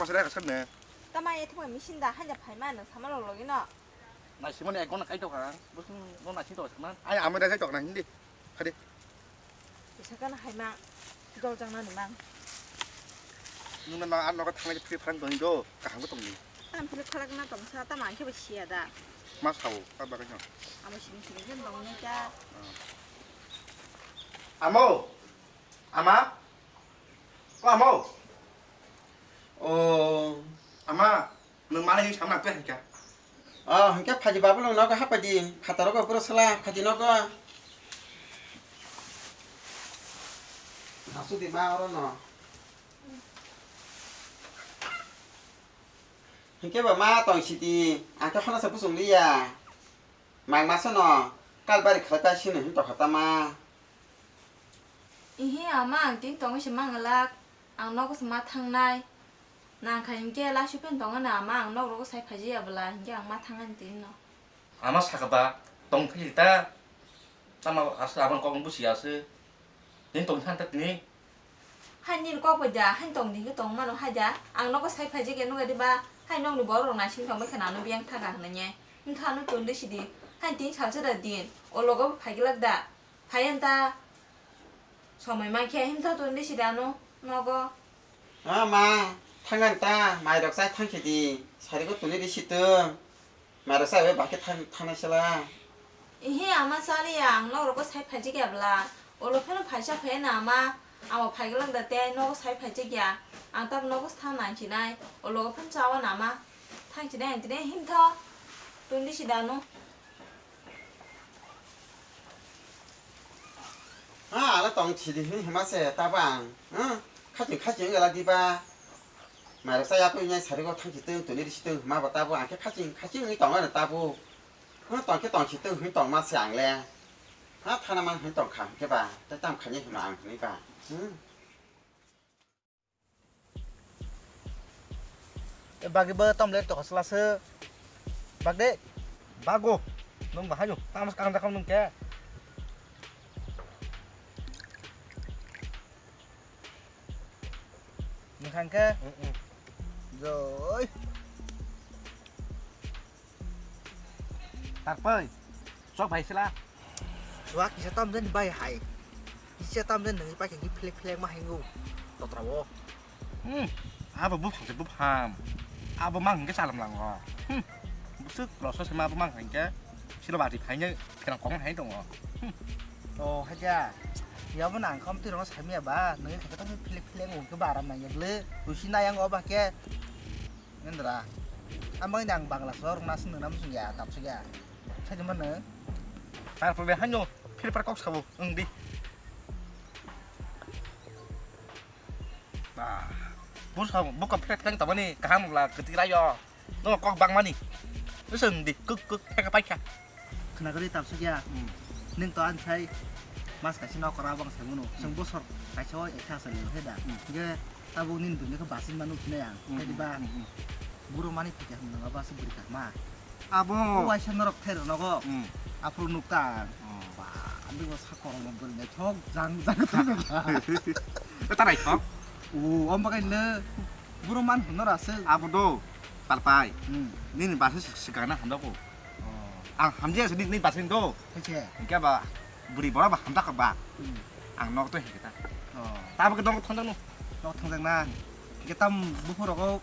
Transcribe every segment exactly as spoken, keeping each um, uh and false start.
Sira ka sabne. Tama ye thuma machine da hanja phaima nang sama lo logi no. Na simon ek gona kai to ka. Bus no na chito sama. Ai ame da kai to na hindi. Hadi. Bisa kan hai ma. Dol jang na ni mang. Nuna ma an no ka thang ki free phrang dong do. Ka hang ko tong ni. Tam philip khalak na tong sa tama ang khe bo siya da. Ma sao ka ba ka no. Amo sini sini kan dong ni ka. Amo. Ama. Ko amo. O. Ama. Nwng manwi hwnwi samna twi hai kha. O, hwnkhe phaidi babu nwng nogo haphaidi, phataro go bwrw sala phaidi nogo. Asudi ma oro no. Hwnkhe ba ma tong sidi, ang khe khana sa bwswng liya. Mang masa no, kal bari khalai ta sini hin tokha ta ma. Ihi ama ang tin tongwi se mangalak, ang nogo se ma thangnai. Nang khai hinkhe lasu pen tongo na ama ang nok rogo sai phaji ya bwla hinkhe ang ma thang ani tin no. Ama saka ba tong phaji ta, tama aswk abang kok busi aswk. Tin tong than ta tini. Hai nini kok bai da, hai tong di tong mano hai da. Ang nogo sai phaji ke nuga di ba, hai nokni borok rok naising tong bai khana ano biyang thaga hwnwi ye. Wngkha ano tun di sidi, hai tin salsa da din, o logo phai glak da. Phai ang ta. Somoi mankhe himtha tun di sida ano nogo. Ha ma, thang ang ta, mai rok chai thang khe di. Sari ko tuni di situng. Mai rok chai bai bakhe thang, thang nai sala. Ihi ama chali ya, ang nok rogo sai phaji khe bla. Olo pheno phaisa phai na ama. Amo phai glak da te nogo sai phaji kya. Ang tab nogo thang nang chinai. Olo pheno chawa na ama. Thang chinai ang tine himtha. Tun di sida ano. Ha, ala tong sidi hini hima se tabang. Ha, khaching khaching wngla diba. Mairok sa yakui nai sari go thang sitwng tuni ri sitwng hima bo tabo ang khe khaching khaching wngwi tong ano tabo. Ha, tong khe tong sitwng hini tong ma se ang le. Ha, thana man hini tong kha hwnkhe ba. Tei tam khaini hima ang hini ba. Hmm. E bagwi bo tom le tokha sla se. Bag de. Bago. Nung bahai nung. Tamo kang dakam nung ke. Nung khang ke. Mm, mm. Joi. Tarpoi, chok bai sila. Chua kisa tam jani bai hai. Kisa tam jani nang pai khe phlek phlek ma hingo. Totra o. Hmm, abo buphang se buphang. Abo mang hingke salam lango. Hmm, busuk loso se ma abo mang hingke. Silo bati phainai pherang kong hai tongo. Hmm. O haja. Yabo nang kham twi rong sami ba. Nang khe tam phlek phlek o ke baram nang ble. Usi na yang o ba ke. Indra, amang ini ang Bangla sor, nasi nang nam sung ya, tap sung ya. Saya cuma ne. Tarpor be hanyo, phir par kok sabo, eng di. Bah, bus sabo, buka phir phir tabani, kaham la, keti rayo. No kok bang mani. Terus eng di, kuk kuk, phek apa ikan. Khwnagwi tap sukya. Hmm. Nwng to ani sai mas kaisa nokora bang sai mano. Chwng bosor kaisa o ekha asal le khe da. Hmm. Hingke tabuk nini dungya khe basin manu hinai ang. Hmm. Khe diba? Hmm, hmm. Buro mani thikya hwnwi nang abo aswk bwrwi kahma. Abo. O waisa norok ther nogo. Hmm. Aphuru nukta. Oh. Ba, andi bo sak korokma bwrwi nai thok jang jang thok. Eta nai thok. O, om bagai le buro man hwnor aswk. Abo do, palpai. Hmm. Nini basi sik-, sikana hamdako. Oh. Ang hamjaya sini ni basing do. Kece. Hingke ba buri bora ba hamjak ba. Hmm. Ang nok to hingke ta. Oh. Tabo ke dong thang dong. Nok thang dong na. Hingke tam buphur rogo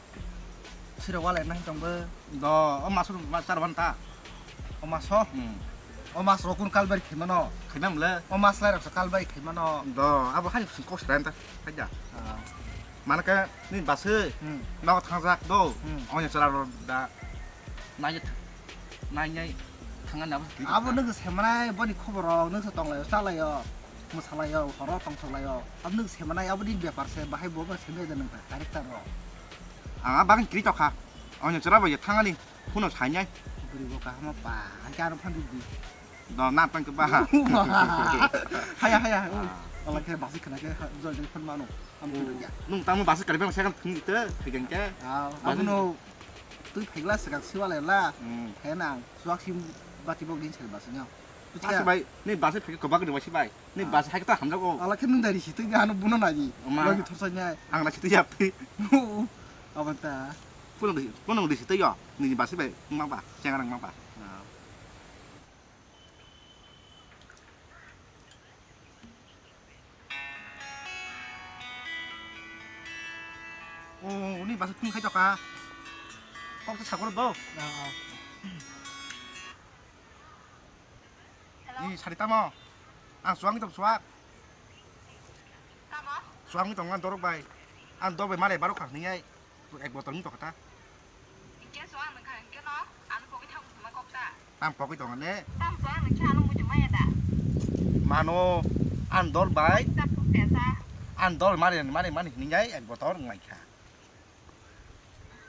siro wale nang tong bo. Do, o masu ma char ban ta. O maso. Hmm. O mas rokun kalbari khemano. Khemam le. O mas lai roksa kalbari khemano. Do, abo hai sing kos renta. Haja. Ah. Manaka ni basi. Hmm. Nok thang jak do. Hmm. Onya chara ro da. Nai, nai, nai, thangani abo kiri. Abo nwng se manai boni khobor rok, nwng se tong laio, cha laio, mwsa laio, horo tong thok laio. Abo nwng se manai abo ni bepar se, bahai bo ba se me de nwng ta, director rok. Ang a bagin kiri tokha. Onya chwra bo ye thangani, phuno sainai. Bwrwi bo kaham pa, hai ka aro phan di. Do na tang ke ba. Haya, haya, oi. Ala ke basi khana ke, ha, jol jol phan mano. Am tu ya. Nwng tamo basi kari bang second thung ite, thigeng ke. Ah, basi abo no. Twi phai glass swkang siwalai la. Hmm. Khe nang swak sim bati bok din sel basi no. Basi bai, ni basi phai ko bak ni basi bai. Ni basi hai ta hamjak o. Ala khe nung dari si twi ano buno nai. Oma. Logi thosai nai. Ang la si twi yap twi. Abo ta. Phunung di, phunung di sitio. Nini basi bai ma ba, chengarang ma ba. Oh, uni basi phung khai jaka. Kok ta sakor do. Hello? Ni sari tamo? Ang suang tong suak. Tamo? Suang tong ang dorok bai. Ang dorok bai mare barok khak ningai. Ek botol ni tokta. Ingke suang nang kha ingke no. Ang pokoi thang ma kok ta. Ang pokoi tong ne. Tamo suang nang kha ano muju maya da. Mano ang dorok bai. Ta pok te sa. Ang dorok mare mare mani ningai ek botol ngai kha.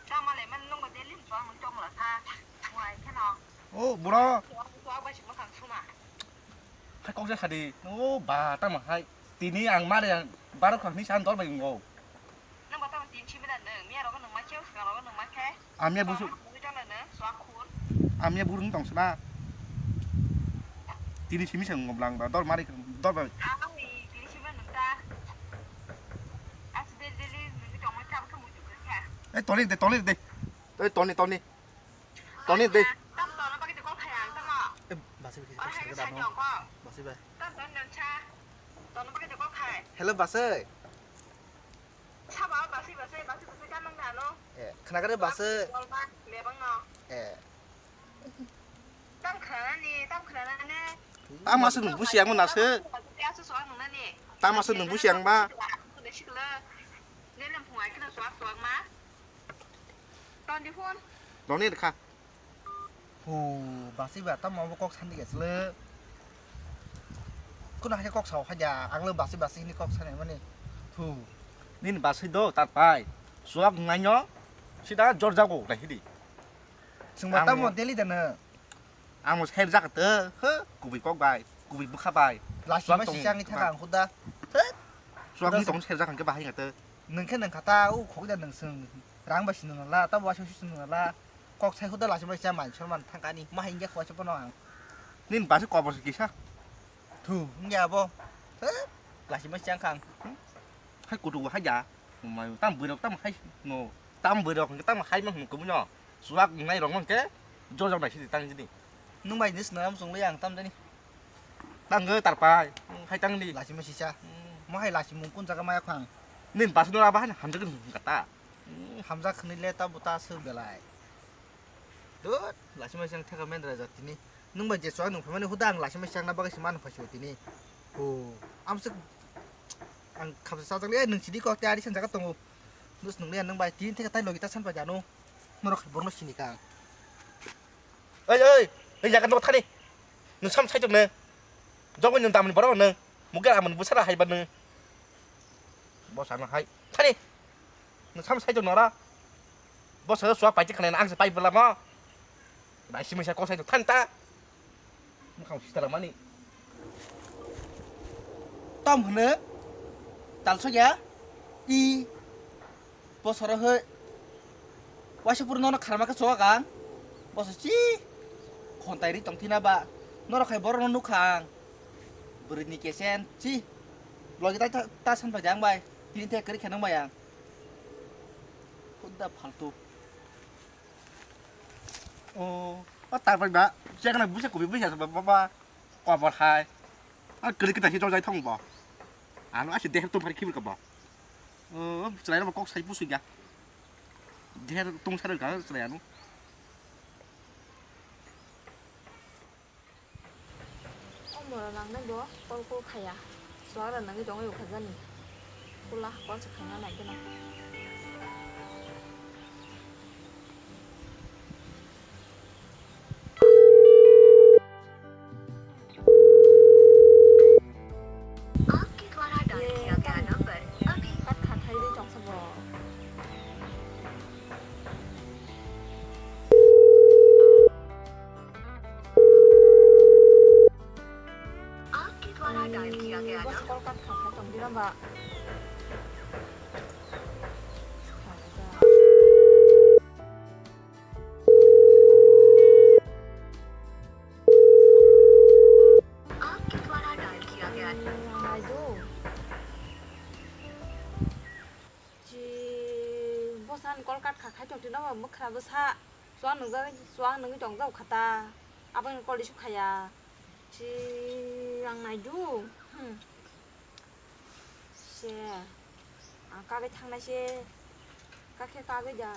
Tamo le man nung ba delin suang nang tong la kha. Wai khe no. Oh, bro. Suang suang bai si ma kang suma. Hai kok ja khadi. Oh, ba tamo hai. Tini ang mare barok khak ni san dol bai ngo. Nang ba tamo tin simi da nang. Miya rogo nang ma khe, sika rogo nang ma khe. Amia busu. Nang ta na nang suak khun. Amia burung tong sna. Tini simi sang ngoblang ba dol mari dol ba. Ang ni tini simi nang ta. As de de de nang tong ma kha kha mu ju kha. Eh, toni de, toni de. Eh, toni, toni. Toni de. Tam tona bagwi de kok khai ang tamo. Eh, basi bai kisa kok sai da no. Basi bai. Tam tona nang cha. Tona bagwi de kok khai. Hello, basi. Sabo basi, basi, basi, basi kan nang da no. Eh, khna kare basi. Tolma lebang no. Eh. Tam khna ni, tam khna na ne. Tam asuk nung busi ang na se. Basi asu so ang na ni. Tam asuk nung busi ang ba. Aku de sikla. Ne lem phung ai kna so so ma. Toni phone. Roni rkha. Hu, basi ba tamo bo kok sandi gasle. Kuno hai kok sao haja, ang le basi basi ni kok sani mani. Hu. Nini basi do tar pai. Suak ngai no. Sida jor jago na hidi. Sungba tamo daily dana. Ang mo ser jak te, he, kubui kok bai, kubui bukha bai. Lasi ma sisang ni thaka ang khuda. Suak ni tong ser jak ang ke bahai ngate. Nung khe nung khata, u khok da nung sung. Rang ba sinung la, ta bo asung sinung la. Kok sai khuda lasi ma sisang man, sorman thangkani. Ma hingge khwa se pono ang. Nin basi kobor se kisa. Thu, hingge abo. He, lasi ma sisang khang. Hai kutu hai ja. Mai tam bui rok tam hai no. Tam bui rok tam hai ma hum kumu no. Suak nai rok mangke jojak nai sidi tang jini. Nung bai nis nam sung le ang tam jani. Tang ge tar pai. Hai tang di. Lasi ma sisa. Mo hai lasi mung kun jaga maya khang. Nin bas no aba han hamjak ni kata. Hamjak khni le ta buta se belai. Dut, lasi ma sisang thaka mendra jat tini. Nung bai je suak nung phaimani huda ang lasi ma sisang na bagwi se manu phai tini. Ho, amsuk ang khamsa sajak le nung sidi ko te ari san jaga tongo. Nus nung le nung bai tin theka tai logi ta san pai jano. Norok borno sini ka. Oi, oi, oi, jaga no thani. Nung sam sai jok ne. Jogo nung damni borok nung. Mugar amani busara hai ba nung. Bo sana hai. Thani. Nung sam sai jok nora. Bo sa suak pai khana ang sa pai bela mo. Bai simi sa ko sai jok than ta. Mukhang sitala mani. Tom hwno. Talsok ya. I. Bosoro hoi. Waisa puro nono kharma khe chowak ang. Boso chi. Khontai ri tong thina ba. Norok hai borok no nukha ang. Bwrwi ni kesen chi. Logi ta ta san bai jang bai. Tini te kari khenang bai ang. Hudda faltu. O, o tar bai ba. Chekna busa kubi busa ba ba. Kobor hai. A kiri kita hito jai thong ba. Ano asi deher tum hari khibir ka ba. O, chwrai ba kok sai busu ya. Deher tum sar ka chwrai ano. O mora nangnai bo call call khaya. Suara nangni tongwi ukhajani. Kula call se khaina nai gana. आपके द्वारा डायल किया गया नंबर अभी कट खा खाई दे चौक से। आपके द्वारा डायल किया गया नंबर। आपके द्वारा डायल किया गया। Chi, bosa Call cut kha khai tong tino ba mwkhra bwsa. Chuang nungjak, chuang nungwi tongjak kha ta. Aboni call receive khaya. Chi ang naidu. Hmm. Se. Ang kagwi thangnai se. Kakhe kagwi da.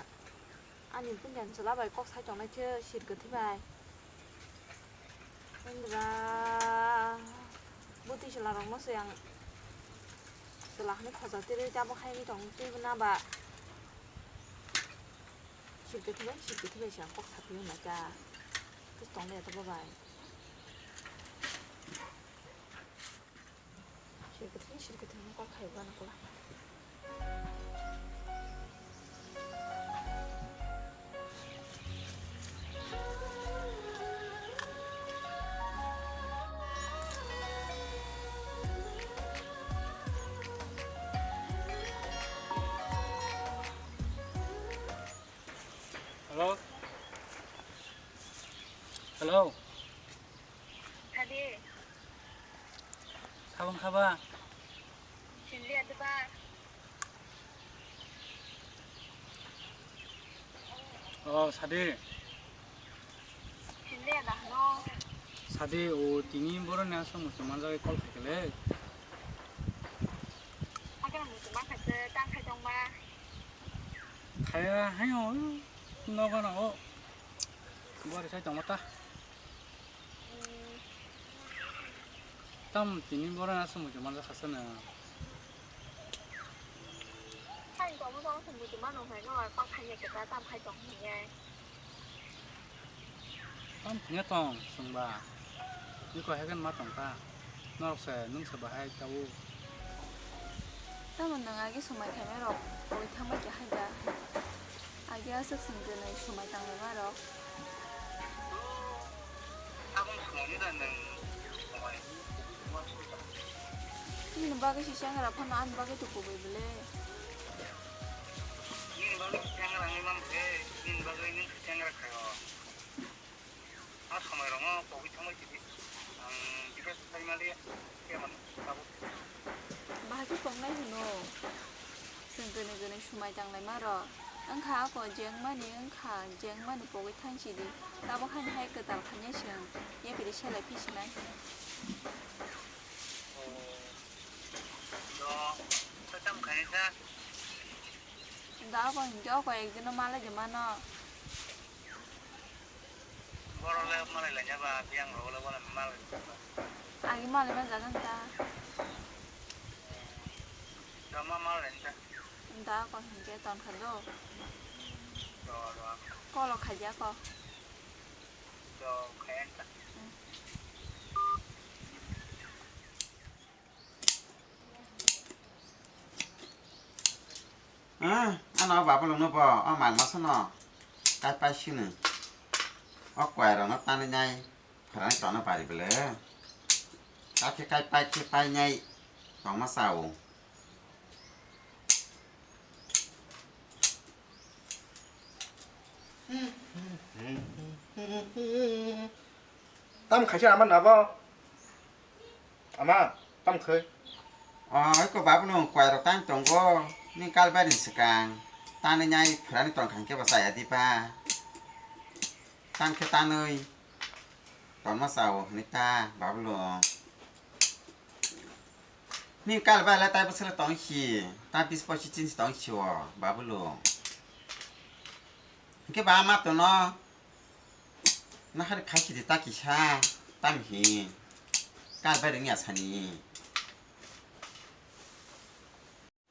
Ani bwngkhan chwla bai kok sai tongnai khe sir kwthwi bai. Indra, bwtwi chwla rokno se ang chwla hwnwi khoja tirwi tabok hai wngwi tong twibo na ba. Sir kwthwi bai, sir kwthwi bai se ang kok saphiyung na kha. Kis tong le to bo bai. Sir kwthwi, sir kwthwi no kok khai ba na kula. Hello? Hello? Sadi. Sabang khaba? Sinli adaba. Oh, Sadi. Sinli ada hano. Sadi, o tini boroni aswk muchung manjagwi call khaikhe le. Agana muchung mankha se, tang khai tongma. Khaya hai o, nogo no o. Bori sai tongma ta. Tam tini boro na sumui tongma jakha sano. Hai tongma tong sumui tongma nong hai no, kok hai ya kita tam khai tong hai ya. Tam thwngya tong, chwngba. Bikor hai khe ma tong kha. Norok se, nwng se bahai tabuk. Tamo nwng agi swmai khaimai rok pogwi thangbai khe hai da. Agi aswk swng khe nwng swmai tanglaima rok. Aboni swmai ni da nwng swmai. Nini bagwi se chengra phano ani bagwi to kubui bwle. Nini bagwi chengra ni man khe, nini bagwi nwng se chengra khaio. A somai rokno pogwi thangbai sidi. Ang bikhe sai maliya, khe mano tabuk. Bahai khe tongnai hwno. Chwng gwnwi gwnwi swmai tanglaima rw. Wngkha ako jengmani, wngkha jengmani pogwi thang sidi. Tabuk hani hai kwtal khainai chwng. Yapiri selai phi sinai. O. Do, khe tamo khainai kha? Da ako hinkhe oko ekdino malai de mano. Borok le malai laina ba, biyang rok le bono malai laina ba. Agi malai ma jagan ta. Joma malai laina ta. Da ko hinke ton kha do. Do, do. Kolo khaja ko. Do, khayan ta. Hmm. Ah, ano babolongno bo, o mal masano kai pai sino. O kwai rokno tanwi nai, pharani tongno bari bwle. Kakhe kai pai khe pai nai, tongma sao. Tam khaisa ama nabo. Ama, tam khai. O, eko babu no kwai rok tang tongo. Ni kal bai ni swkang. Tanwi nai phwrani tong kha hwnkhe bo chaya di ba. Tang khe tanwi. Tongma sao hwnwi ta, babu lo. Ni kal bai le tai bwswk le tong si. Ta bis pochi chin si tong si o, babu lo. Hwnkhe ba ma tono. Nahar khai sidi ta kisa, tam hi. Kal bai rwngya sani.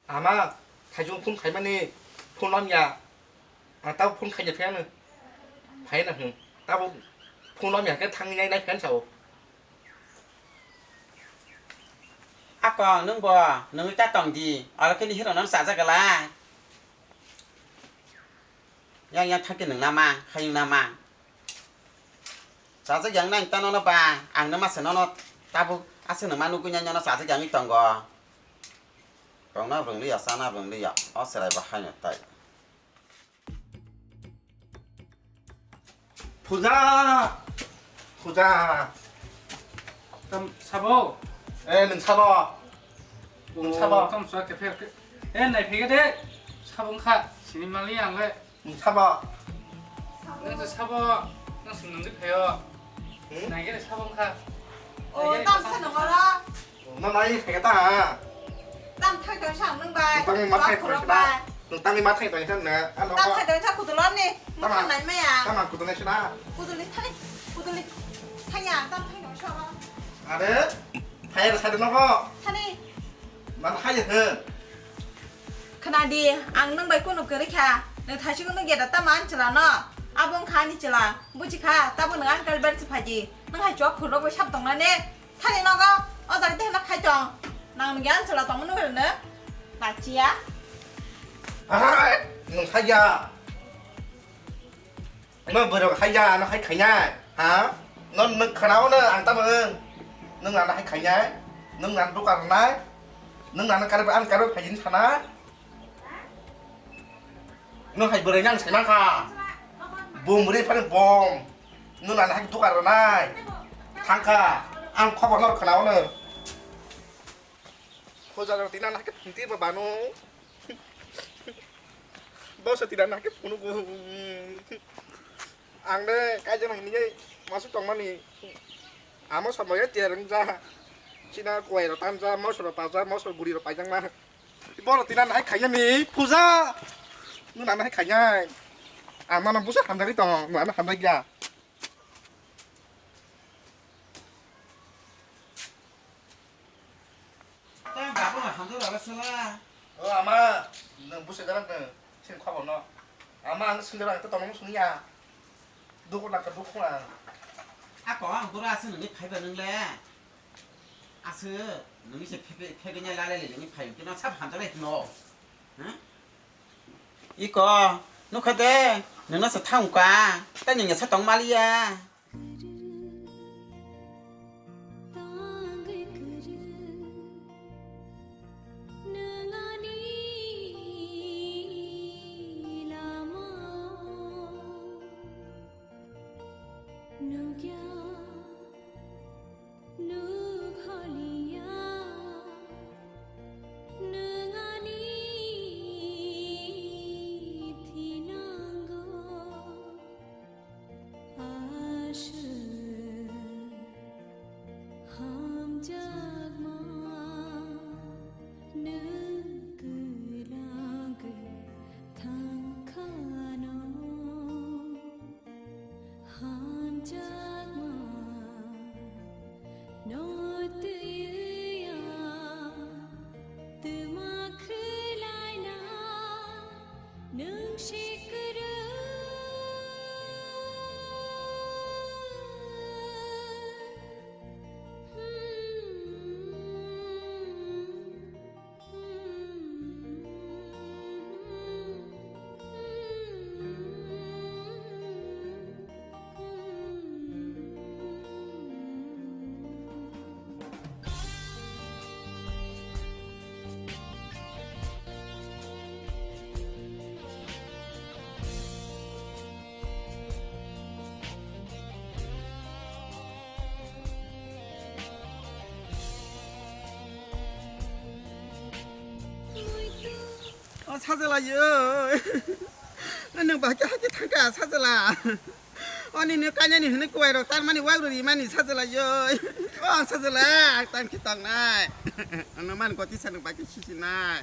Ama, khaijung phone khaimani, phone lamya. Ang tabo phone khaina phiyano. Phaina hwn. Tabo phone lamya khe thangwi nai nai phiyano sao. Ako, nwng bo, nwngwi ta tong di. Oro khe ni hero nang chajakla. Yang yang thangke nwng nama, hayung nama. Chajak yang nang ta nono ba, ang nama se nono tabuk aswk nwng ma nugwi nai nono chajak yangwi tongo. Tongna rwngliya, chana rwngliya, o chwrai bo haino tai. Puja! Puja! Tam sabo? Eh, nwng sabo? Nwng sabo? Tam sa ke pher ke. Eh, nai phege de. Sabo wngkha, sini mali ang le. Nwng sabo? Nwng se sabo, nwng se nwngwi phaio. Hmm? Naigere sabo wngkha. O, naigere tam sabo thai wngkha. Nongora. No nai phaikha ta. Tam thai tong sa nwng bai. Nwng tangwi ma thai tong sa. Nwng tangwi ma thai tong sa na. Ano tam thai tong sa kudulor ni. Tama, mwkhang nai maya. Tama kudulai sina. Kuduli thai, kuduli thai ya, tam thai tong sa. Are, thai ra sa de no ko. Thani. Man thai he. Khnadi, ang nwng bai kunu kwrwi kha. Nwng thaisigwno geda tamo ani chwla no? Abo wngkha ani chwla. Buji kha, tabuk nwng ani kalibar se phaidi. Nwng hai chuak khulrok bai sab tongna ne? Thani nogo, o jaga tei hwnna khai tong. Nang nwng ani chwla tongmani bai rwno? Bachiya. Ahai, nwng khaiya. Imo borok haiya, ano hai khainai, ha? No, nwng khwnao no ang tamo nwng, nwng ano hai khainai, nwng ano duka rwnai, nwng ano karwi, ang karwi phaijini sanai. Nwng hai bwrwi nang sai mankha, bum bwrwi phano bom, nwng ano hai duka rwnai, thangkha, ang khobor no khwnao no. Khoja rok tini ano hai khe thungti ba bano. Bosa tida nang khe phunukgo. Ang de kaijak hinwi masuk tongmani. Amo samaya tiya rwngja. China kuwai rok tamja, mosor rok paja, mosor guri rok paijakma. Borok tida nang khaiyani puja. Nwng nang khainai. Ang mano busa hamjagwi tong, nwng ano hamjakya. Tang babo no hamjak rala sala. O ama, nwng bwsai jarak nwng, sini khobor no. Ama ang sini jarak ta tongmung sungya. Dukhu nang kha dukhu ang. Ako ang bura aswk nungni phaiba nung le. Aswk nungni se phebe phebe nya lale le nungni phai tino sab hamjak lai tino. Huh? Iko, nukha de, nungna sa thang ka, ta nungya sa tong maliya. Nugya, nugholia, nungani thinango. Aswk hamjakma nwng kwlangwi thangkhano. Hamjakma no twiya twma khwlaina nwng se kwrwi. O sajwla yo. Nwng bahai khe hakhe thangkha sajwla. Oni ni kainani hwnwi kuwai rok tarmani wak rw rimani sajwla yo. O sajwla ang tang khe tongnai. Ano man goti sa nwng bahai khe sisinai.